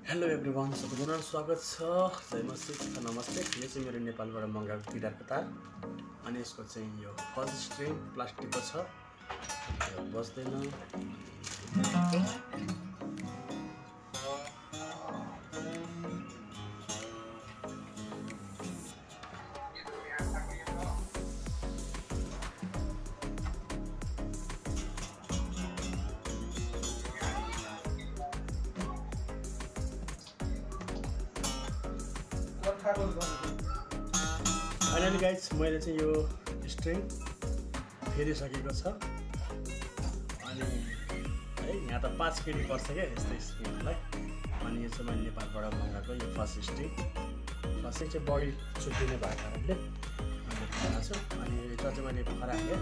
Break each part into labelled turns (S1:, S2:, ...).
S1: Hello everyone, सबैजनालाई स्वागत छ। जय मस्जिद, नमस्ते। यो चाहिँ मेरो नेपालबाट मगाएको गिटारको तार अनि यसको चाहिँ यो फर्स्ट स्ट्रिङ प्लास्टिकको छ, यो बस्दैन। फाइनली गाइज मैले चाहिँ यो स्ट्रिङ फेरिसकेको छ अनि है यहाँ त 5 केडी पर्छ क्या यस्तो स्ट्रिङलाई। अनि यो चाहिँ मैले नेपालबाट मगाएको यो फर्स्ट स्ट्रिङ चाहिँ बडी छुट्टिने भएको कारणले मैले बनाएको छु। अनि यो चाहिँ मैले फराएँ।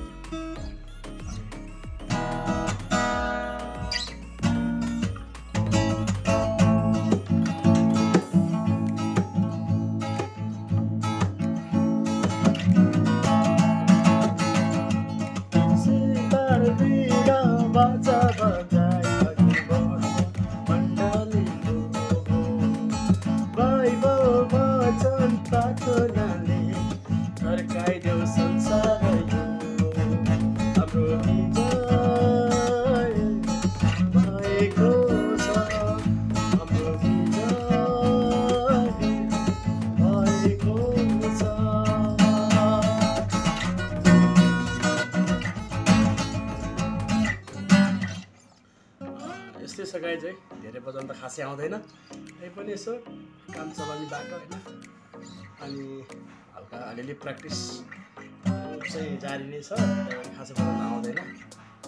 S1: यस्तै छ गाइज है, धेरै बजाउनु त खासै आउँदैन, त्यही पनि यसो काम चलाउने बाटो होइन। अनि हल्का अलिअलि प्र्याक्टिस चाहिँ जारी नै छ, खासै बजाउनु आउँदैन।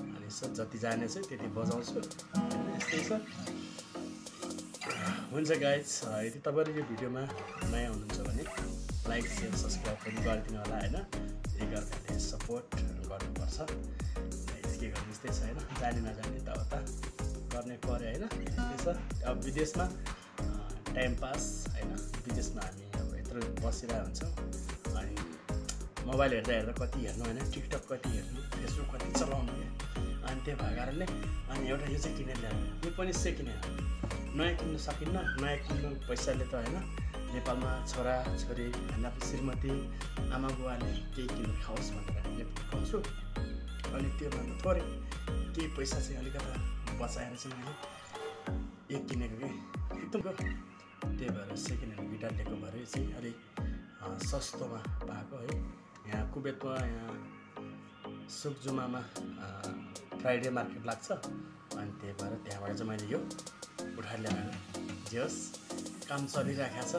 S1: अनि यसो जति जाने चाहिँ त्यति बजाउँछु, यस्तै छ। हुन्छ गाइज, यदि तपाईँहरू यो भिडियोमा नयाँ हुनुहुन्छ भने लाइक सेयर सब्सक्राइब पनि गरिदिनु होला होइन। एकअर्काले सपोर्ट गर्नुपर्छ, के गर्नु यस्तै छ होइन। जाने नजाने यताउता गर्ने पऱ्यो होइन, यस्तै छ। अब विदेशमा टाइम पास होइन, विदेशमा हामी अब यत्रो बसिरहेको हुन्छौँ अनि मोबाइल हेर्दा हेर्दा कति हेर्नु होइन, टिकटक कति हेर्नु, फेसबुक कति चलाउनु क्या। अनि त्यो भएको कारणले अनि एउटा यो चाहिँ किनेर ल्याउनु, यो पनि सेकेन्ड ह्यान्ड, नयाँ किन्नु सकिन्न। नयाँ किन्नु पैसाले त होइन, नेपालमा छोरा छोरी होइन, श्रीमती आमा बुवाले केही किनेर खाओस् भनेर खुवाउँछु। अनि त्योभन्दा थोरै केही पैसा चाहिँ अलिकता बचाएर चाहिँ मैले एक किनेको कि एकदमको। त्यही भएर सेकेन्ड ह्यान्ड गिटार लिएको भएर चाहिँ अलिक सस्तोमा पाएको है। यहाँ कुवेतमा यहाँ सुकजुमामा फ्राइडे मार्केट लाग्छ, अनि त्यही भएर त्यहाँबाट चाहिँ मैले यो उठाएर ल्याएर जे होस् काम चलिरहेको छ।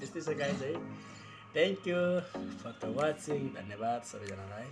S1: यस्तै छ गाइज है। Thank you for the watching, धन्यवाद सबैजनालाई।